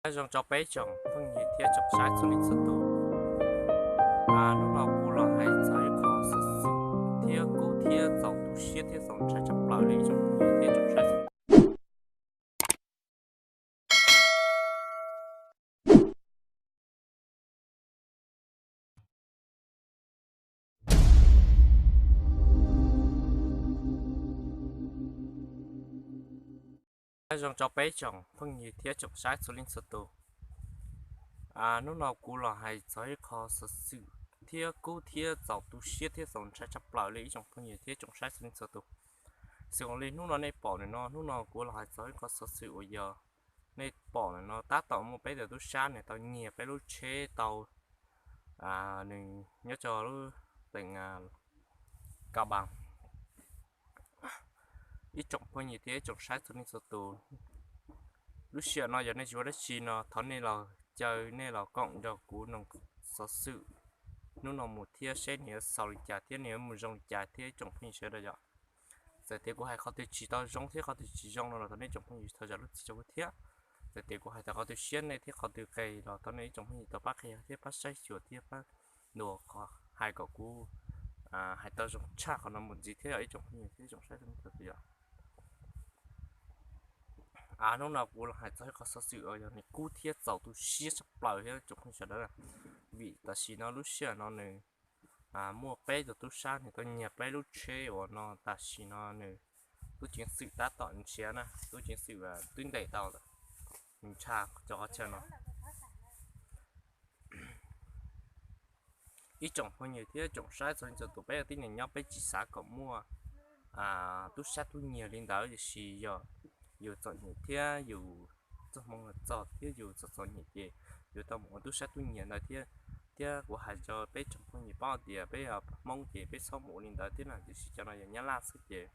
Nyob zoo rau peb tsoom phooj ywg thiab tsoom saib txhua leej txhua tus. Hnub no kuv los hais txog ib qho xov xwm thiab kub thiab txaus tu siab thiab txaus ntshai tshaj plaws li ib tsoom phooj ywg thiab tsoom saib txhua leej txhua tus. Nyob zoo rau peb tsoom phooj ywg thiab tsoom saib txhua leej txhua tus. Hnub no kuv los hais txog ib qho xov xwm thiab kub thiab txaus tu siab thiab txaus ntshai tshaj plaws li ib tsoom phooj ywg thiab tsoom saib txhua leej txhua tus. Xws li hnub no nej pom ntawm no, hnub no kuv los hais txog ib qho xov xwm uas yog nej pom ntawm no tab tom muaj peb tus tub sab nws tau nyiag peb lub tsheb tau, nws nyob rau lub teem Ka Npas. Ib tsoom phooj ywg thiab ib tsoom saib txhua leej txhua tus, lub sij hawm no yog nej tsis ua dab tsi no thov nej los caw nej los koom nrog kuv noog xov xwm hnub no mus thiab seb nws yuav xaus li cas thiab nws yuav mus zoo li cas thiab ib tsoom phooj ywg sawv daws yom. Txawm tias kuv hais qhov twg tsis tau zoo thiab qhov twg tsis zoo no los thov nej tsoom phooj ywg thov zam lub txim rau kuv thiab. Txawm tias kuv hais tau qhov twg siab nej thiab qhov twg qis los thov nej ib tsoom phooj ywg tau pab qhia thiab pab saib xyuas thiab pab ntuas qhov hais kom kuv hais tau zoo tshaj qhov no mus ntxiv thiab yog ib tsoom phooj ywg thiab ib tsoom saib txhua leej txhua tus yom. Hnub no kuv los hais txog ib qho xov xwm uas yog nws kub thiab txaus tu siab tshaj plaws thiab tsoom phooj ywg sawv daws na. Vim tam sim no lub sij hawm no nws muaj peb tus tub sab nws tau nyiag peb lub tsheb uas no tam sim no nws tub ceev xwm tab tom nrhiav na, tub ceev xwm twb ntes tau lawm, nws ntsha cov qhov chaw no. Ib tsoom phooj ywg thiab tsoom saib txhua leej txhua tus, peb ua tib neeg nyob peb tsis xav kom muaj tub sab tub nyiag li ntawd, tiam sis yog yus txom nyem thiab yus txoj hmoo los txog thiab yus txom txom nyem ces yuav tau mus ua tub sab tub nyiag ntawd thiab. Thiab kuv hais rau peb tsoom phooj ywg paub tias peb Hmoob ces peb txhob mus ua li ntawd thiab na, tiam sis cov no yog Nyab Laj xwb ces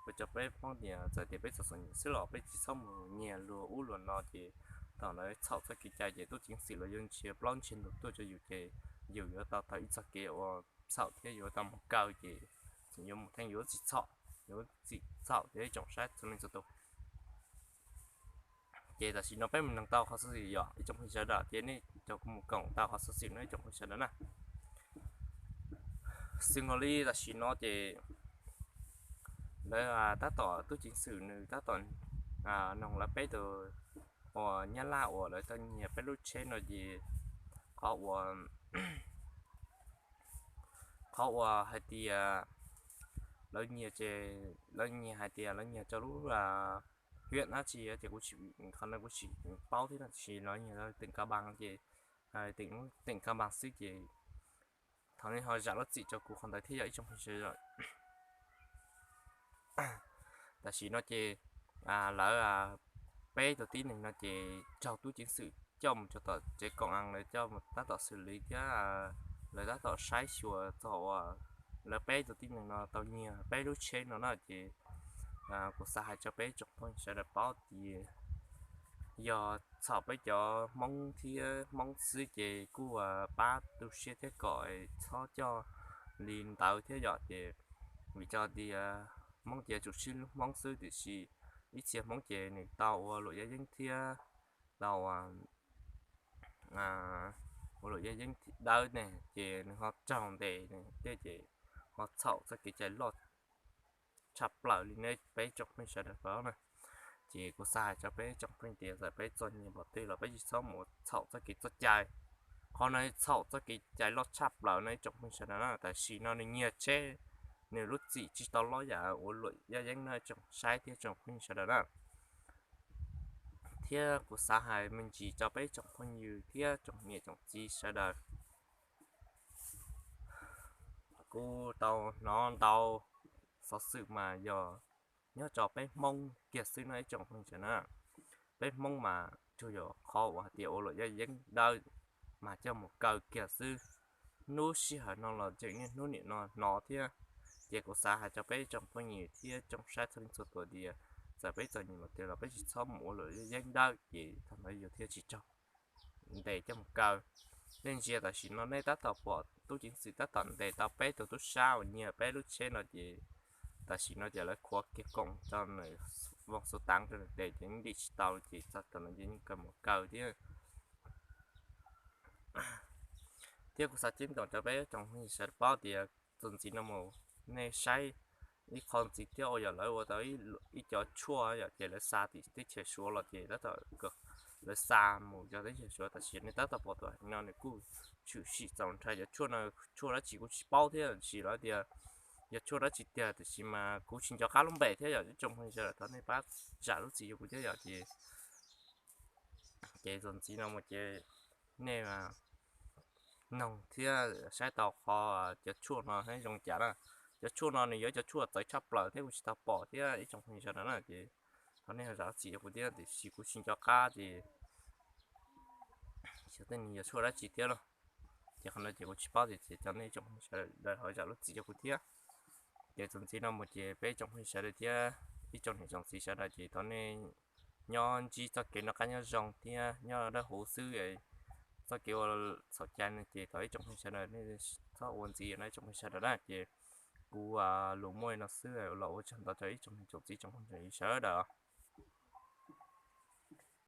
ua rau peb paub tias txawm tias peb txom txom nyem xwb los peb tsis txhob mus nyiag luag ub luag no ces thaum lawv txhaum txoj kev cai ces tub ceev xwm los yuav nrhiav plaub nrhiav ntug tuaj rau yus ces yus yuav tau tau ib txoj kev uas txhaum thiab yuav tau mus kaw ces yuav mus theej yuav txim txhaum, yuav txim txhaum thiab ib tsoom saib txhua leej txhua tus. Ces tam sim no peb mus noog tau qhov xov xwm yom ib tsoom phooj ywg sawv daws, ces nej cov kuv mus koom tau qhov xov xwm no ib tsoom phooj ywg sawv daws na. Xws li tam sim no ces lawv tab tom tub ceev xwm nws tab tom noog lawv peb tus uas Nyab Laj uas lawv tau nyiag peb lub tsheb no ces qhov uas, qhov uas hais tias lawv nyiag ces lawv nyiag hais tias lawv nyiag rau lub hiam dab tsi ces kuv tsis, qhov no kuv tsis paub thiab no, tiam sis lawv nyiag rau teem Ka Npas ces teem Ka Npas xwb ces thov nej ho zam lub txim rau kuv qhov ntawd thiab yog ib tsoom phooj ywg sawv daws. Tam sim no ces lawv peb tus tib neeg no ces raug tub ceev xwm coj mus rau tom tsev koom as, lawv coj mus tab tom xws li thiab lawv tab tom saib xyuas txog uas lawv peb tus tib neeg no tau nyiag peb lub tsheb no na ces kuv xav hais rau peb tsoom phooj ywg sawv daws paub tias yog txhaum peb cov Hmoob thiab Hmoob xwb ces kuj pab tu siab thiab kom txhob coj li ntawd thiab yom ces vim rau tias Hmoob ces tsum sib hlub Hmoob xwb tiam sis ib txhia Hmoob ces nws tau ua luam yaj yeeb thiab tau ua luam yaj yeeb dawb ne ces nws ho raug ntes thiab ces ho txhaum txoj kev cai loj tshaj plaws li ne peb tsoom phooj ywg sawv daws paub na. Ces kuv xav hais rau peb tsoom phooj ywg tias txawm peb txom nyem npaum twg los peb tsis txhob mus txhaum txoj kev txoj cai. Qhov no txhaum txoj kev cai loj tshaj plaws no ib tsoom phooj ywg sawv daws na. Tam sim no nws nyiag tsheb, nws lub txim tsis tau loj yam ua luam yaj yeeb no ib tsoom saib thiab tsoom phooj ywg sawv daws na. Thiab kuv xav hais me ntsis rau peb tsoom phooj ywg thiab tsoom niam tsoom txiv sawv daws. Kuv tau hnov ntau xov xwm mas yog nyob rau peb Hmoob kiag xwb no ib tsoom phooj ywg na. Peb Hmoob mas tsuas yog qhov uas hais tias ua luam yaj yeeb dawb mas coj mus kaw kiag xwb. Hnub sij hawm no los tseem niaj hnub nim no hnov thiab. Ces kuv xav hais rau peb tsoom phooj ywg thiab tsoom saib txhua leej txhua tus tias txawm peb txom nyem npaum twg los peb tsis txhob mus ua luam yaj yeeb dawb ces thaum ntawd yus thiaj tsis raug ntes coj mus kaw. Nej ntsia tam sim no nej tab tom pom tub ceev xwm tab tom ntes tau peb tus tub sab uas nyiag peb lub tsheb no ces tam sim no ces lawv khuav kiag koom rau nws voos xuv taav rau nws tes ces yeej ntim tsis tau li ces txog thaum no ces yeej kawg mus kawg thiab. Thiab kuv xav ceeb toom rau peb tsoom phooj ywg sawv daws paub tias txuas ntxiv no mus nej saib ib qho ntxiv thiab uas yog lawv ua tau ib cov tshuaj yom ces lawv xa tim teb chaws Suav los ces tab tom lawv xa mus cov teb chaws Suav tam sim nej tab tom pom tau no nws kuj tshwm sim txaus ntshai cov tshuaj no, tshuaj dab tsi kuv tsis paub thiab tab sis lawv tias yog tshuaj dab tsi tiag tiam sis mas kuv tsis nco qab lub npe thiab yom ib tsoom phooj ywg sawv daws thov nej pab zam lub txim rau kuv thiab yom ces ces txuas ntxiv no mus ces nej noog thiab saib tau qhov cov tshuaj no zoo cas na. Cov tshuaj no nws yog cov tshuaj txawv tshaj plaws thiab kuv tsis tau pom thiab ib tsoom phooj ywg sawv daws na ces thov nej ho zam lub txim rau kuv thiab tiam sis kuv tsis nco qab ces xyov tej nws yog tshuaj dab tsi thiab los ces qhov no ces kuv tsis paub tias ces thov nej ib tsoom phooj ywg sawv daws ho zam lub txim rau kuv thiab. Ces txuas ntxiv no mus ces peb ib tsoom phooj ywg sawv daws thiab ib tsoom niam tsoom txiv sawv daws ces thov nej nyob ntsib txoj kev noj qab nyob zoo thiab nyob dawb huv xwb. Txoj kev ua txhaum cai no ces thov ib tsoom phooj ywg sawv daws nej txhob ua ntxiv no ib tsoom phooj ywg sawv daws na ces kuv lus muaj li no xwb los ua tsaug ntau rau ib tsoom niam tsoom txiv tsoom phooj ywg sawv daws.